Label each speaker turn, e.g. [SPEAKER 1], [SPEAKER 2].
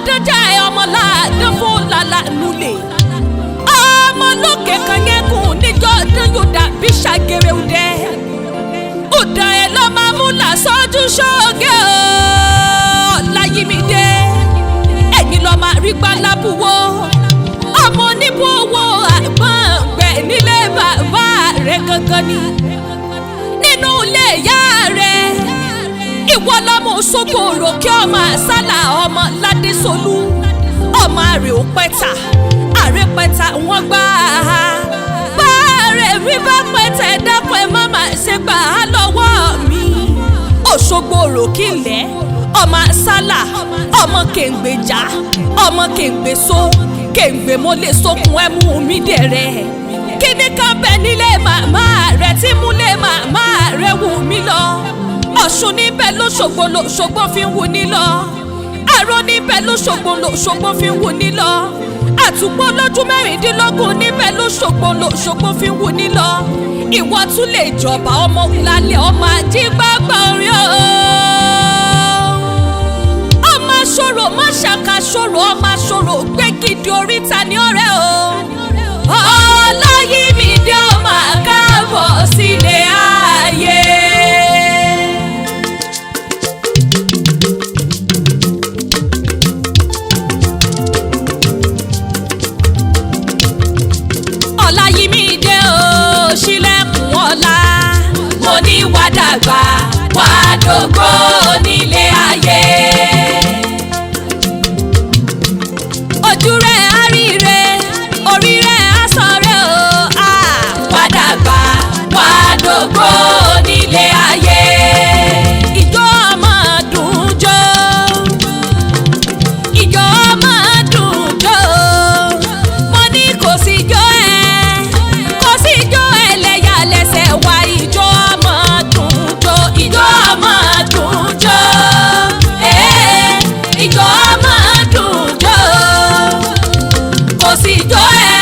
[SPEAKER 1] Ọládọjà ẹ ọmọ láàdán fún làlà nulẹ̀. Ọmọ lókè kan yẹn kùn níjọ́ ọdún yóò dàbí ṣàgèrè òde. Ọ̀dà ẹ̀ lọ́ máa mú làṣọ́jú ṣọ́ọ̀gẹ́ o. Ọláyímídé ẹ̀yin lọ́ máa rí gbálábùwọ́. Ọmọ oníbò owó àgbọ̀n gbẹ̀ nílé bàbá rẹ̀ gangan ni. Nínú ilé ìyá rẹ̀ ìwọ lọ́mọ Òṣogbo òròkè ọmọ àsálà ọmọ Ládésolú ọmọ àrè òpẹta àrè pẹta wọ́n gbà á bá rẹ̀ rí bá pẹtẹ dákun ẹ má má ṣe gbà á lọ́wọ́ mi. Òṣogbo òròkè ilẹ̀ ọmọ àsálà ọmọ kèǹgbèjà ọmọ kèǹgbè so kèǹgbè mo lè sokun ẹ mú mi dẹ̀rẹ̀ kíní kan bẹ nílé màmá rẹ̀ tí múlé màmá rẹ̀ wù mí lọ. Ọ̀ṣun níbẹ̀ lóṣogbo lóṣogbo fi ń wù ní lọ. Àrò níbẹ̀ lóṣogbo lóṣogbo fi ń wù ní lọ. Àtùpọ̀ lójú 16 níbẹ̀ lóṣogbo lóṣogbo fi ń wù ní lọ. Ìwọ tún lè jọba ọmọ lálẹ́ ọmọ ajígbàgbà orí o. Ọmọ aṣọ́rò má ṣàkàṣọ́rò ọmọ aṣọ́rò gbẹ́gìdì oríta ní ọ̀rẹ́ o. Ọláyímídé ọmọ káàbọ̀ sílé ayé. Ọláyímídé o ṣílẹ̀kùn ọlá mo ní wá dàgbà wá dógó nílé ayé. Ojú rẹ̀ á ríre orí rẹ̀ á sọ̀rẹ́ o à wá dàgbà wá dógó nílé ayé. Ìjó ọmọ dùn jó ìjó ọmọ dùn jó mo ní kò sí jó ẹ kò sí jó ẹlẹ́yà lẹ́sẹ̀ wá ìjó ọmọ dùn jó ìjó ọmọ dùn jó ee ìjó ọmọ dùn jó kò sí jó ẹ.